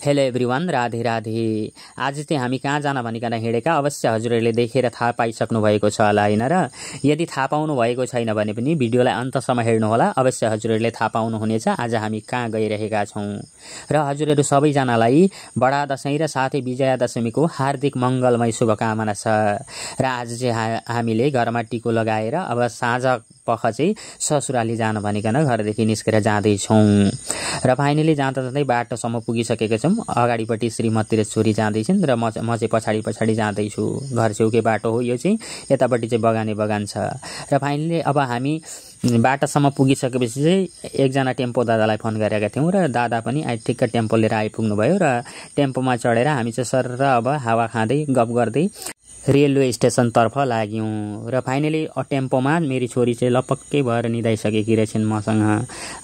Hello everyone, Radhe Radhe. आज चाहिँ हामी कहाँ जान भनिकन हिँडेका अवश्य हजुरहरूले देखेर थाहा पाइसक्नु भएको छ होला हैन र? यदि थाहा पाउनु भएको छैन भने पनि भिडियोलाई अन्तसम्म हेर्नु होला, अवश्य हजुरहरूले थाहा पाउनुहुनेछ आज हामी कहाँ गइरहेका छौं। र हजुरहरू सबैजनालाई बडा दशैं र साथै विजया दशमीको हार्दिक मंगलमय शुभकामना छ। र आज चाहिँ हामीले घरमा टिको लगाएर अब साँझ पख चाहिँ ससुराली जान भनिकन घरदेखि निस्केर जाँदै छौं। र फाइनली जाँदा जाँदै बाटोसम्म पुगिसकेका छौं। अगाडिपट्टि श्रीमती र छोरी जाँदैछिन् र म चाहिँ पछाडि जाँदैछु। घर छेउकै बाटो हो यो चाहिँ, यतापट्टि चाहिँ बगान छ। र फाइनली अब हामी बाटासम्म पुगिसकेपछि चाहिँ एकजना टेम्पो दादालाई फोन गरेका थियौं र दादा पनि ठिक्क टेम्पो लिएर आइपुग्नु भयो र टेम्पोमा चढेर हामी चाहिँ सर अब हावा खाँदै गफ गर्दै रेलवे स्टेशन तर्फ लाग्यौं। र फाइनली टेम्पोमा मेरी छोरी चाहिँ लपक्कै भएर निदाइसकेकी रहेछन् मसँग।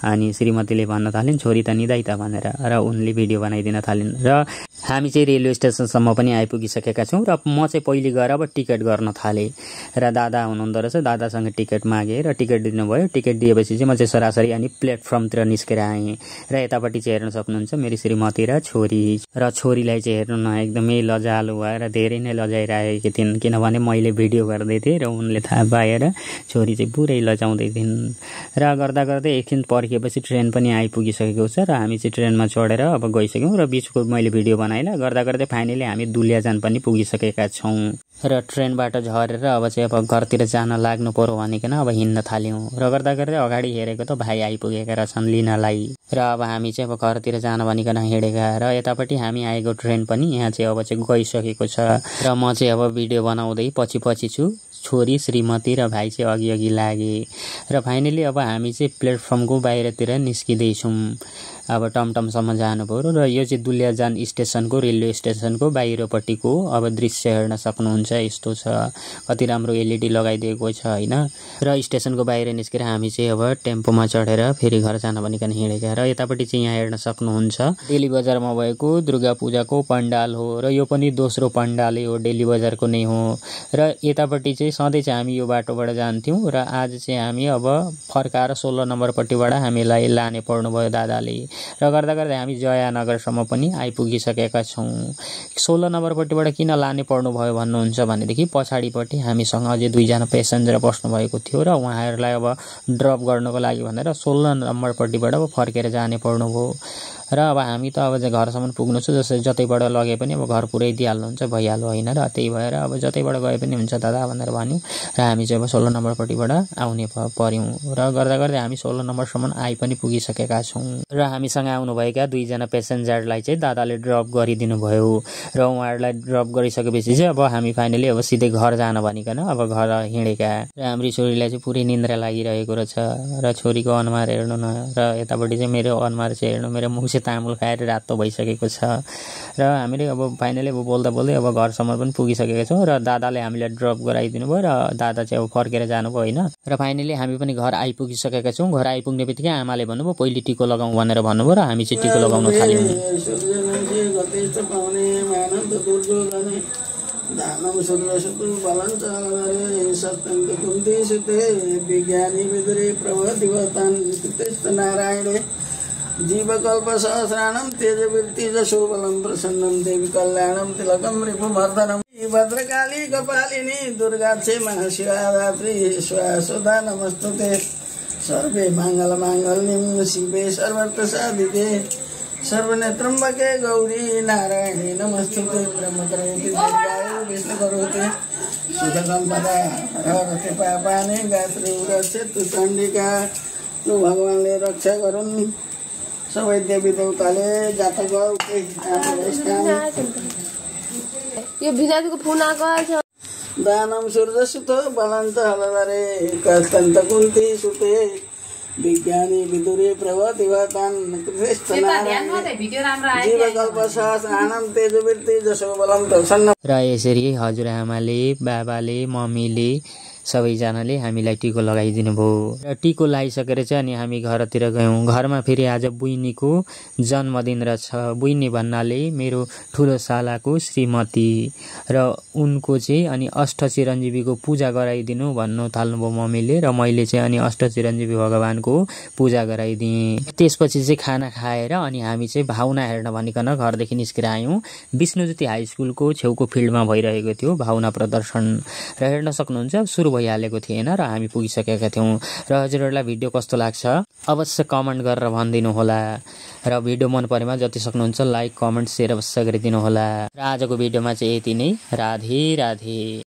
अनि श्रीमतीले भन्न थालिन् छोरी त निदाइ त भनेर, र उनले भिडियो बनाइदिन थालिन्। र हामी चाहिँ रेलवे स्टेशनसम्म पनि आइपुगिसकेका छौं। र म चाहिँ पहिले गएर अब टिकट गर्न थालेँ। र दादा हुनुहुँदो रहेछ, दादासँग टिकट मागेँ र टिकट दिनुभयो। टिकट दिएपछि चाहिँ म चाहिँ सरासरी अनि प्लेटफर्मतिर निस्केर आएँ। र यतापट्टि चाहिँ हेर्न सक्नुहुन्छ मेरी श्रीमती र छोरी। र छोरीलाई चाहिँ हेर्नु न एकदमै लजालु भएर धेरै नै लजाइरहेकी थिइन्, किनभने मैले भिडियो गर्दै थिएँ र उनले थाहा पाएर छोरी चाहिँ पुरै लजाउँदै थिइन्। र गर्दा गर्दै एकछिन पर्खिएपछि ट्रेन पनि आइपुगिसकेको छ र हामी चाहिँ ट्रेनमा चढेर अब गइसक्यौं। र बिचको मैले भिडियो बनाइला गर्दा गर्दै फाइनली हामी दुलियाजान पनि पुगिसकेका छौं। र ट्रेनबाट झरेर अब चाहिँ अब घरतिर जान लाग्नु पर्यो भनिकन अब हिँड्न थाल्यौं। र गर्दा गर्दै अगाडि हेरेको त भाइ आइपुगेका रहेछन् लिनलाई। र अब हामी चाहिँ अब घरतिर जान भनिकन हिँडेका। र यतापट्टि हामी आएको ट्रेन पनि यहाँ चाहिँ अब चाहिँ गइसकेको छ। र म चाहिँ अब भिडियो बनाउँदै पछि छु। छोरी, श्रीमती र भाइ चाहिँ अघि लागे। र फाइनली अब हामी चाहिँ प्लेटफर्मको बाहिरतिर निस्किँदैछौँ। अब टमटमसम्म जानुभयो। र यो चाहिँ दुलियाजान स्टेसनको रेलवे स्टेसनको बाहिरपट्टिको अब दृश्य हेर्न सक्नुहुन्छ। यस्तो छ, कति राम्रो एलइडी लगाइदिएको छ हैन। र स्टेसनको बाहिर निस्केर हामी चाहिँ अब टेम्पोमा चढेर फेरि घर जान भनिकन हिँडेका। र यतापट्टि चाहिँ यहाँ हेर्न सक्नुहुन्छ डेली बजारमा भएको दुर्गा पूजाको पण्डाल हो। र यो पनि दोस्रो पण्डालै हो, डेली बजारको नै हो। र यतापट्टि चाहिँ सधैँ चाहिँ हामी यो बाटोबाट जान्थ्यौं। र आज चाहिँ हामी अब फर्काएर 16 नम्बरपट्टिबाट हामीलाई लाने पर्नु भयो दादाले। र गर्दा गर्दै हामी जयानगरसम्म पनि आइपुगिसकेका छौं। 16 नम्बरपट्टिबाट किन लाने पर्नु भयो भन्नुहुन्छ भनेदेखि पछाडिपट्टि हामीसँग अझै दुईजना पेसेन्जर बस्नु भएको थियो र उहाँहरूलाई अब ड्रप गर्नको लागि भनेर 16 नम्बरपट्टिबाट अब फर्केर जाने पर्नु भयो। र अब हामी त अब घरसम्म पुग्नु छ, जसरी जतैबाट लगे पनि अब घर पुरै दिइहाल्नुहुन्छ भइहाल्यो हैन। र त्यही भएर अब जतैबाट गए पनि हुन्छ दादा भनेर भन्यौं। र हामी चाहिँ अब 16 नम्बरपट्टिबाट आउने पर्यौं। र गर्दा गर्दै हामी 16 नम्बरसम्म आइ पनि पुगिसकेका छौं। र हामीसँग आउनुभएका दुईजना पेसेन्जरलाई चाहिँ दादाले ड्रप गरिदिनु भयो। र उहाँहरूलाई ड्रप गरिसकेपछि चाहिँ अब हामी फाइनली अब सिधै घर जान भनिकन अब घर हिँडेका। र हाम्रो छोरीलाई चाहिँ पुरै निन्द्रा लागिरहेको रहेछ। र छोरीको अनुहार हेर्नु न, र यतापट्टि चाहिँ मेरो अनुहार चाहिँ हेर्नु, मेरो मुख तामुल खाएर रातो भइसकेको छ। र हामीले अब फाइनली अब बोल्दा बोल्दै अब घरसम्म पनि पुगिसकेका छौं। र दादाले हामीलाई ड्रप गराइदिनु भयो र दादा चाहिँ अब फर्केर जानुभयो हैन। र फाइनली हामी पनि घर आइपुगिसकेका छौं। घर आइपुग्ने बित्तिकै आमाले भन्नुभयो पहिले टिको लगाउँ भनेर भन्नुभयो। र हामी चाहिँ टिको लगाउन थाल्यौं। दानम सुदर्शतु बलञ्च सत्यन्त कुन्ती सुते विज्ञानी विदुरे प्रभतिवतान कृष्ण नारायणे जीवकल्प सहस्राणं तेजवृत्ति जशोबलं प्रसन्नं देवी कल्याणं तिलकं रिपुमर्दनं भद्रकाली कपालिनी दुर्गा क्षेमा शिवा धात्री स्वासुधा नमस्तुते सर्वे मङ्गलमाङ्गल्यं शिवे सर्वर्थसाधिके सर्वनेत्रम्बके गौरी नारायणी नमस्तुते ब्रह्मकरोति देवाय विष्णुकरोति सुखसम्पदा हरति पापानि गायत्री रक्षतु चण्डिका नु भगवानले रक्षा गरून् सबै देवी देवताले जातक यो भिजाको फोन आएको छ। दानम सूर्यसुत बलन्त हलरे कस्तन्त कुन्ती सुते विज्ञानी विदुरे प्रभतिवतान कृष्ण जीवकल्प सहस्राणं तेजवृत्ति जशोबलं प्रसन्न। र यसरी हजुरआमाले, बाबाले, मम्मीले सबैजनाले हामीलाई टिको लगाइदिनु भयो र टिको लगाइसकेर चाहिँ अनि हामी घरतिर गयौँ। घरमा फेरि आज बुइनीको जन्मदिन रहेछ। बुइनी भन्नाले मेरो ठुलो सालाको श्रीमती र उनको चाहिँ अनि अष्टचिरञ्जीवीको पूजा गराइदिनु भन्नु थाल्नुभयो मम्मीले र मैले चाहिँ अनि अष्टचिरञ्जीवी भगवानको पूजा गराइदिएँ। त्यसपछि चाहिँ खाना खाएर अनि हामी चाहिँ भावना हेर्न भनिकन घरदेखि निस्केर आयौँ। विष्णुज्योति हाई स्कुलको छेउको फिल्डमा भइरहेको थियो भावना प्रदर्शन र हेर्न सक्नुहुन्छ सुरु भइहालेको थिएन र हामी पुगिसकेका थियौँ। र हजुरहरूलाई भिडियो कस्तो लाग्छ अवश्य कमेन्ट गरेर भनिदिनु होला र भिडियो मन परेमा जति सक्नुहुन्छ लाइक कमेन्ट सेयर अवश्य गरिदिनु होला। र आजको भिडियोमा चाहिँ यति नै। राधे राधे।